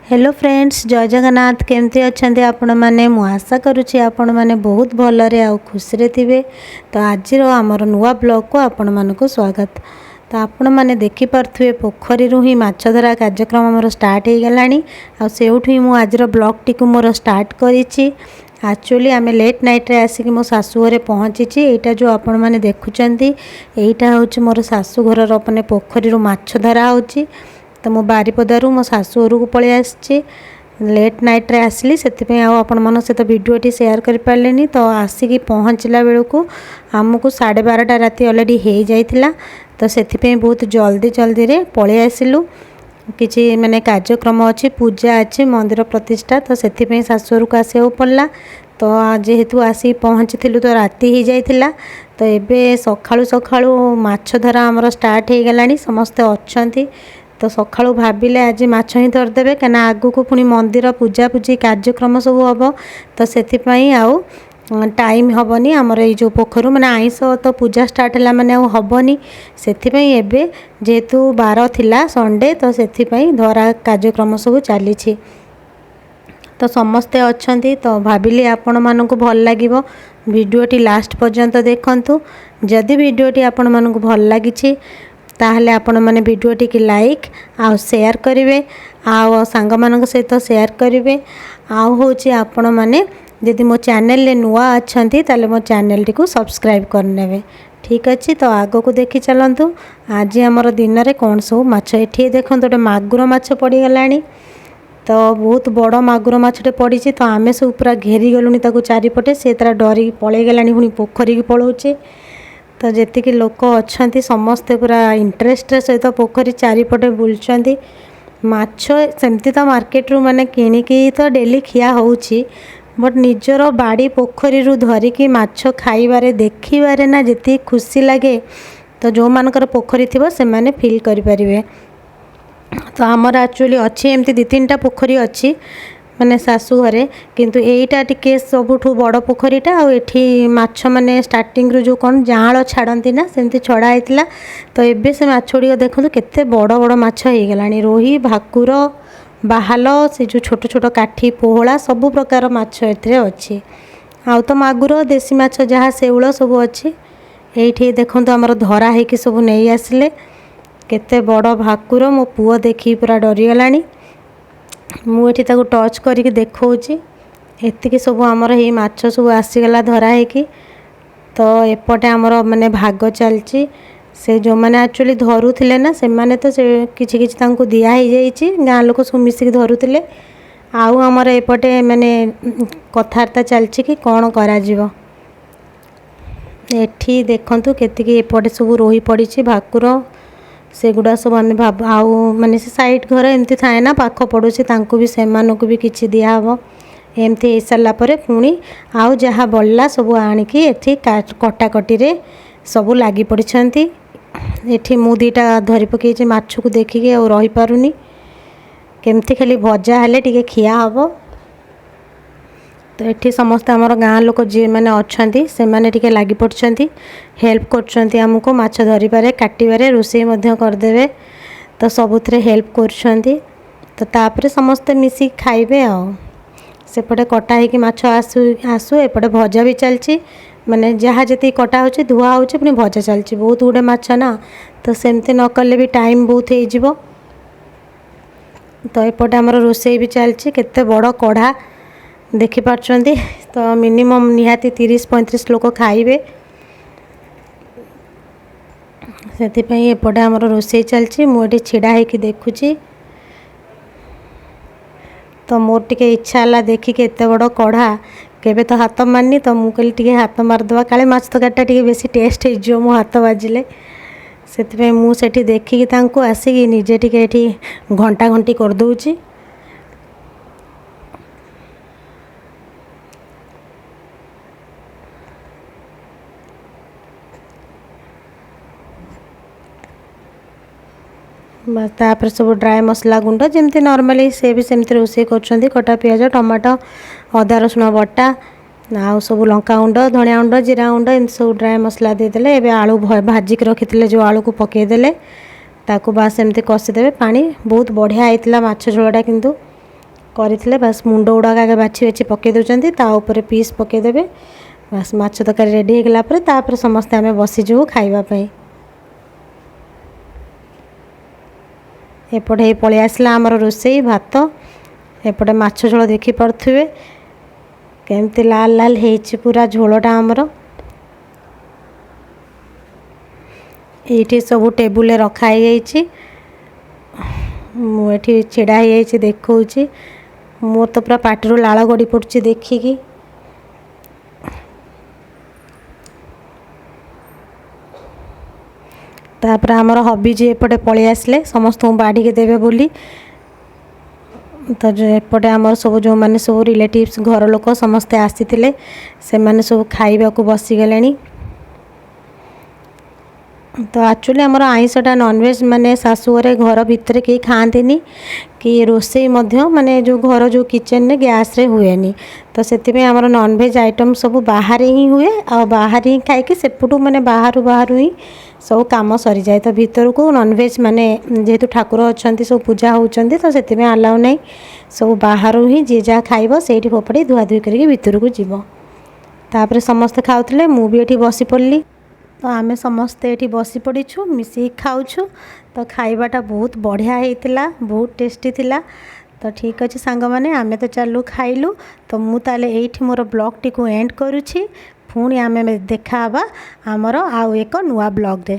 Hello friends, ଜୟ ଜଗନ୍ନାଥ। କେମିତି ଅଛନ୍ତି ଆପଣମାନେ? ମୁଁ ଆଶା କରୁଛି ଆପଣମାନେ ବହୁତ ଭଲରେ ଆଉ ଖୁସିରେ ଥିବେ। ତ ଆଜିର ଆମର ନୂଆ ବ୍ଲଗ୍କୁ ଆପଣମାନଙ୍କୁ ସ୍ୱାଗତ। ତ ଆପଣମାନେ ଦେଖିପାରୁଥିବେ, ପୋଖରୀରୁ ହିଁ ମାଛ ଧରା କାର୍ଯ୍ୟକ୍ରମ ଆମର ଷ୍ଟାର୍ଟ ହେଇଗଲାଣି ଆଉ ସେଇଠୁ ହିଁ ମୁଁ ଆଜିର ବ୍ଲଗ୍ଟିକୁ ମୋର ଷ୍ଟାର୍ଟ କରିଛି। ଆକ୍ଚୁଆଲି ଆମେ ଲେଟ୍ ନାଇଟ୍ରେ ଆସିକି ମୋ ଶାଶୁଘରେ ପହଞ୍ଚିଛି। ଏଇଟା ଯେଉଁ ଆପଣମାନେ ଦେଖୁଛନ୍ତି, ଏଇଟା ହେଉଛି ମୋର ଶାଶୁଘରର ମାନେ ପୋଖରୀରୁ ମାଛ ଧରା ହେଉଛି। ତ ମୁଁ ବାରିପଦାରୁ ମୋ ଶାଶୁଘରକୁ ପଳେଇ ଆସିଛି। ଲେଟ୍ ନାଇଟ୍ରେ ଆସିଲି, ସେଥିପାଇଁ ଆଉ ଆପଣମାନଙ୍କ ସହିତ ଭିଡ଼ିଓଟି ସେୟାର କରିପାରିଲିନି। ତ ଆସିକି ପହଞ୍ଚିଲା ବେଳକୁ ଆମକୁ 12:30 ରାତି ଅଲରେଡ଼ି ହେଇଯାଇଥିଲା। ତ ସେଥିପାଇଁ ବହୁତ ଜଲ୍ଦି ଜଲ୍ଦିରେ ପଳେଇ ଆସିଲୁ। କିଛି ମାନେ କାର୍ଯ୍ୟକ୍ରମ ଅଛି, ପୂଜା ଅଛି, ମନ୍ଦିର ପ୍ରତିଷ୍ଠା, ତ ସେଥିପାଇଁ ଶାଶୁଘରକୁ ଆସିବାକୁ ପଡ଼ିଲା। ତ ଯେହେତୁ ଆସିକି ପହଞ୍ଚିଥିଲୁ ତ ରାତି ହେଇଯାଇଥିଲା। ତ ଏବେ ସକାଳୁ ସକାଳୁ ମାଛ ଧରା ଆମର ଷ୍ଟାର୍ଟ ହେଇଗଲାଣି, ସମସ୍ତେ ଅଛନ୍ତି। ତ ସକାଳୁ ଭାବିଲେ ଆଜି ମାଛ ହିଁ ଧରିଦେବେ, କାହିଁକିନା ଆଗକୁ ପୁଣି ମନ୍ଦିର ପୂଜାପୂଜି କାର୍ଯ୍ୟକ୍ରମ ସବୁ ହେବ। ତ ସେଥିପାଇଁ ଆଉ ଟାଇମ୍ ହେବନି ଆମର ଏଇ ଯେଉଁ ପୋଖରୀରୁ ମାନେ ଆଇଁଷ ତ ପୂଜା ଷ୍ଟାର୍ଟ ହେଲା ମାନେ ଆଉ ହେବନି। ସେଥିପାଇଁ ଏବେ ଯେହେତୁ ବାର ଥିଲା ସଣ୍ଡେ, ତ ସେଥିପାଇଁ ଧରା କାର୍ଯ୍ୟକ୍ରମ ସବୁ ଚାଲିଛି। ତ ସମସ୍ତେ ଅଛନ୍ତି, ତ ଭାବିଲି ଆପଣମାନଙ୍କୁ ଭଲ ଲାଗିବ। ଭିଡ଼ିଓଟି ଲାଷ୍ଟ ପର୍ଯ୍ୟନ୍ତ ଦେଖନ୍ତୁ। ଯଦି ଭିଡ଼ିଓଟି ଆପଣମାନଙ୍କୁ ଭଲ ଲାଗିଛି, ତାହେଲେ ଆପଣମାନେ ଭିଡ଼ିଓଟିକି ଲାଇକ୍ ଆଉ ସେୟାର କରିବେ ଆଉ ସାଙ୍ଗମାନଙ୍କ ସହିତ ସେୟାର କରିବେ। ଆଉ ହେଉଛି ଆପଣମାନେ ଯଦି ମୋ ଚ୍ୟାନେଲରେ ନୂଆ ଅଛନ୍ତି, ତାହେଲେ ମୋ ଚ୍ୟାନେଲଟିକୁ ସବସ୍କ୍ରାଇବ୍ କରିନେବେ। ଠିକ୍ ଅଛି, ତ ଆଗକୁ ଦେଖି ଚାଲନ୍ତୁ ଆଜି ଆମର ଦିନରେ କ'ଣ ସବୁ ମାଛ। ଏଠି ଦେଖନ୍ତୁ, ଗୋଟେ ମାଗୁର ମାଛ ପଡ଼ିଗଲାଣି। ତ ବହୁତ ବଡ଼ ମାଗୁର ମାଛଟେ ପଡ଼ିଛି। ତ ଆମେ ସବୁ ପୁରା ଘେରିଗଲୁଣି ତାକୁ ଚାରିପଟେ। ସେ ତାର ଡରିକି ପଳେଇଗଲାଣି, ପୁଣି ପୋଖରୀକି ପଳାଉଛି। ତ ଯେତିକି ଲୋକ ଅଛନ୍ତି, ସମସ୍ତେ ପୁରା ଇଣ୍ଟରେଷ୍ଟର ସହିତ ପୋଖରୀ ଚାରିପଟେ ବୁଲୁଛନ୍ତି। ମାଛ ସେମିତି ତ ମାର୍କେଟରୁ ମାନେ କିଣିକି ତ ଡେଲି ଖିଆ ହେଉଛି, ବଟ୍ ନିଜର ବାଡ଼ି ପୋଖରୀରୁ ଧରିକି ମାଛ ଖାଇବାରେ, ଦେଖିବାରେ ନା ଯେତିକି ଖୁସି ଲାଗେ, ତ ଯେଉଁମାନଙ୍କର ପୋଖରୀ ଥିବ ସେମାନେ ଫିଲ୍ କରିପାରିବେ। ତ ଆମର ଆକ୍ଚୁଆଲି ଅଛି ଏମିତି ଦୁଇ ତିନିଟା ପୋଖରୀ ଅଛି ମାନେ ଶାଶୁ ଘରେ, କିନ୍ତୁ ଏଇଟା ଟିକେ ସବୁଠୁ ବଡ଼ ପୋଖରୀଟା। ଆଉ ଏଠି ମାଛ ମାନେ ଷ୍ଟାର୍ଟିଂରୁ ଯେଉଁ କ'ଣ ଯାଆଁଳ ଛାଡ଼ନ୍ତି ନା, ସେମିତି ଛଡ଼ା ହେଇଥିଲା। ତ ଏବେ ସେ ମାଛ ଗୁଡ଼ିକ ଦେଖନ୍ତୁ, କେତେ ବଡ଼ ବଡ଼ ମାଛ ହେଇଗଲାଣି। ରୋହି, ଭାକୁର, ବାହାଲ, ସେ ଯେଉଁ ଛୋଟ ଛୋଟ କାଠି ପୋହଳା, ସବୁ ପ୍ରକାର ମାଛ ଏଥିରେ ଅଛି। ଆଉ ତ ମାଗୁର, ଦେଶୀ ମାଛ ଯାହା ଶେଉଳ ସବୁ ଅଛି। ଏଇଠି ଦେଖନ୍ତୁ, ଆମର ଧରା ହେଇକି ସବୁ ନେଇ ଆସିଲେ। କେତେ ବଡ଼ ଭାକୁର! ମୋ ପୁଅ ଦେଖିକି ପୁରା ଡରିଗଲାଣି। ମୁଁ ଏଠି ତାକୁ ଟଚ୍ କରିକି ଦେଖାଉଛି। ଏତିକି ସବୁ ଆମର ଏଇ ମାଛ ସବୁ ଆସିଗଲା ଧରା ହେଇକି। ତ ଏପଟେ ଆମର ମାନେ ଭାଗ ଚାଲିଛି। ସେ ଯେଉଁମାନେ ଆକ୍ଚୁଆଲି ଧରୁଥିଲେ ନା, ସେମାନେ ତ ସେ କିଛି କିଛି ତାଙ୍କୁ ଦିଆ ହେଇଯାଇଛି। ଗାଁ ଲୋକ ସବୁ ମିଶିକି ଧରୁଥିଲେ। ଆଉ ଆମର ଏପଟେ ମାନେ କଥାବାର୍ତ୍ତା ଚାଲିଛି କି କ'ଣ କରାଯିବ। ଏଠି ଦେଖନ୍ତୁ, କେତିକି ଏପଟେ ସବୁ ରୋହି ପଡ଼ିଛି, ଭାକୁର, ସେଗୁଡ଼ା ସବୁ ଆମେ ଭାବ। ଆଉ ମାନେ ସେ ସାଇଡ଼୍ ଘର ଏମିତି ଥାଏ ନା, ପାଖ ପଡ଼ୋଶୀ, ତାଙ୍କୁ ବି, ସେମାନଙ୍କୁ ବି କିଛି ଦିଆହେବ। ଏମିତି ହେଇସାରିଲା ପରେ ପୁଣି ଆଉ ଯାହା ବଳିଲା ସବୁ ଆଣିକି ଏଠି କଟାକଟିରେ ସବୁ ଲାଗି ପଡ଼ିଛନ୍ତି। ଏଠି ମୁଁ ଦୁଇଟା ଧରି ପକେଇଛି ମାଛକୁ, ଦେଖିକି ଆଉ ରହିପାରୁନି। କେମିତି ଖାଲି ଭଜା ହେଲେ ଟିକେ ଖିଆ ହେବ। ତ ଏଠି ସମସ୍ତେ ଆମର ଗାଁ ଲୋକ ଯିଏମାନେ ଅଛନ୍ତି, ସେମାନେ ଟିକେ ଲାଗି ପଡ଼ିଛନ୍ତି, ହେଲ୍ପ କରୁଛନ୍ତି ଆମକୁ ମାଛ ଧରିବାରେ, କାଟିବାରେ, ରୋଷେଇ ମଧ୍ୟ କରିଦେବେ। ତ ସବୁଥିରେ ହେଲ୍ପ କରୁଛନ୍ତି। ତ ତାପରେ ସମସ୍ତେ ମିଶିକି ଖାଇବେ। ଆଉ ସେପଟେ କଟା ହେଇକି ମାଛ ଆସୁ ଆସୁ ଏପଟେ ଭଜା ବି ଚାଲିଛି। ମାନେ ଯାହା ଯେତିକି କଟା ହେଉଛି, ଧୁଆ ହେଉଛି, ପୁଣି ଭଜା ଚାଲିଛି। ବହୁତ ଗୁଡ଼ିଏ ମାଛ ନା, ତ ସେମିତି ନ କଲେ ବି ଟାଇମ୍ ବହୁତ ହେଇଯିବ। ତ ଏପଟେ ଆମର ରୋଷେଇ ବି ଚାଲିଛି। କେତେ ବଡ଼ କଢ଼ା ଦେଖିପାରୁଛନ୍ତି? ତ ମିନିମମ୍ ନିହାତି 30-35 ଲୋକ ଖାଇବେ। ସେଥିପାଇଁ ଏପଟେ ଆମର ରୋଷେଇ ଚାଲିଛି। ମୁଁ ଏଠି ଛିଡ଼ା ହେଇକି ଦେଖୁଛି। ତ ମୋର ଟିକେ ଇଚ୍ଛା ହେଲା ଦେଖିକି, ଏତେ ବଡ଼ କଢ଼ା କେବେ ତ ହାତ ମାରିନି। ତ ମୁଁ କହିଲି ଟିକେ ହାତ ମାରିଦେବା, କାଳେ ମାଛ ତରକାରୀଟା ଟିକେ ବେଶୀ ଟେଷ୍ଟ ହେଇଯିବ ମୋ ହାତ ବାଜିଲେ। ସେଥିପାଇଁ ମୁଁ ସେଠି ଦେଖିକି ତାଙ୍କୁ ଆସିକି ନିଜେ ଟିକେ ଏଠି ଘଣ୍ଟା ଘଣ୍ଟି କରିଦେଉଛି। ତାପରେ ସବୁ ଡ୍ରାଏ ମସଲା ଗୁଣ୍ଡ, ଯେମିତି ନର୍ମାଲି ସେ ବି ସେମିତି ରୋଷେଇ କରୁଛନ୍ତି, କଟା ପିଆଜ, ଟମାଟୋ, ଅଦା ରସୁଣ ବଟା, ଆଉ ସବୁ ଲଙ୍କା ଗୁଣ୍ଡ, ଧଣିଆ ଗୁଣ୍ଡ, ଜିରା ଗୁଣ୍ଡ, ଏମିତି ସବୁ ଡ୍ରାଏ ମସଲା ଦେଇଦେଲେ। ଏବେ ଆଳୁ ଭାଜିକି ରଖିଥିଲେ ଯେଉଁ, ଆଳୁକୁ ପକାଇଦେଲେ। ତାକୁ ବାସ୍ ଏମିତି କଷିଦେବେ ପାଣି। ବହୁତ ବଢ଼ିଆ ହେଇଥିଲା ମାଛ ଝୋଳଟା କିନ୍ତୁ। କରିଥିଲେ। ବାସ୍, ମୁଣ୍ଡ ଗୁଡ଼ାକ ଆଗେ ବାଛି ବାଛି ପକାଇ ଦେଉଛନ୍ତି, ତା ଉପରେ ପିସ୍ ପକାଇଦେବେ। ବାସ୍, ମାଛ ତରକାରୀ ରେଡ଼ି ହେଇଗଲା ପରେ ତାପରେ ସମସ୍ତେ ଆମେ ବସିଯିବୁ ଖାଇବା ପାଇଁ। ଏପଟେ ହେଇ ପଳେଇ ଆସିଲା ଆମର ରୋଷେଇ ଭାତ। ଏପଟେ ମାଛ ଝୋଳ ଦେଖିପାରୁଥିବେ, କେମିତି ଲାଲ ଲାଲ ହେଇଛି ପୁରା ଝୋଳଟା ଆମର। ଏଇଠି ସବୁ ଟେବୁଲରେ ରଖା ହେଇଯାଇଛି। ମୁଁ ଏଠି ଛିଡ଼ା ହେଇଯାଇଛି, ଦେଖାଉଛି। ମୋର ତ ପୁରା ପାଟିରୁ ଲାଳ ଗଡ଼ି ପଡ଼ୁଛି ଦେଖିକି। ତାପରେ ଆମର ହବିଜି ଏପଟେ ପଳେଇ ଆସିଲେ ସମସ୍ତଙ୍କୁ ବାଢ଼ିକି ଦେବେ ବୋଲି। ତ ଏପଟେ ଆମର ସବୁ ଯେଉଁମାନେ ସବୁ ରିଲେଟିଭ୍ସ, ଘର ଲୋକ ସମସ୍ତେ ଆସିଥିଲେ, ସେମାନେ ସବୁ ଖାଇବାକୁ ବସିଗଲେଣି। ତ ଆକ୍ଚୁଆଲି ଆମର ଆଇଁଷଟା, ନନଭେଜ୍ ମାନେ ଶାଶୁଘରେ ଘର ଭିତରେ କେହି ଖାଆନ୍ତିନି କି ରୋଷେଇ ମଧ୍ୟ ମାନେ ଯେଉଁ ଘର ଯେଉଁ କିଚେନରେ ଗ୍ୟାସ୍ରେ ହୁଏନି। ତ ସେଥିପାଇଁ ଆମର ନନଭେଜ୍ ଆଇଟମ୍ ସବୁ ବାହାରେ ହିଁ ହୁଏ, ଆଉ ବାହାରେ ହିଁ ଖାଇକି ସେପଟୁ ମାନେ ବାହାରୁ ବାହାରୁ ହିଁ ସବୁ କାମ ସରିଯାଏ। ତ ଭିତରକୁ ନନଭେଜ୍ ମାନେ ଯେହେତୁ ଠାକୁର ଅଛନ୍ତି, ସବୁ ପୂଜା ହେଉଛନ୍ତି, ତ ସେଥିପାଇଁ ଆଲାଉ ନାହିଁ। ସବୁ ବାହାରୁ ହିଁ ଯିଏ ଯାହା ଖାଇବ ସେଇଠି ଫୋପାଡ଼ି ଧୁଆଧୁଇ କରିକି ଭିତରକୁ ଯିବ। ତାପରେ ସମସ୍ତେ ଖାଉଥିଲେ, ମୁଁ ବି ଏଠି ବସି ପଡ଼ିଲି। ତ ଆମେ ସମସ୍ତେ ଏଠି ବସି ପଡ଼ିଛୁ, ମିଶିକି ଖାଉଛୁ। ତ ଖାଇବାଟା ବହୁତ ବଢ଼ିଆ ହେଇଥିଲା, ବହୁତ ଟେଷ୍ଟି ଥିଲା। ତ ଠିକ୍ ଅଛି ସାଙ୍ଗମାନେ, ଆମେ ତ ଚାଲୁ ଖାଇଲୁ। ତ ମୁଁ ତାହେଲେ ଏଇଠି ମୋର ବ୍ଲଗ୍ଟିକୁ ଏଣ୍ଡ କରୁଛି। ପୁଣି ଆମେ ଦେଖା ହେବା ଆମର ଆଉ ଏକ ନୂଆ ବ୍ଲଗ୍ରେ।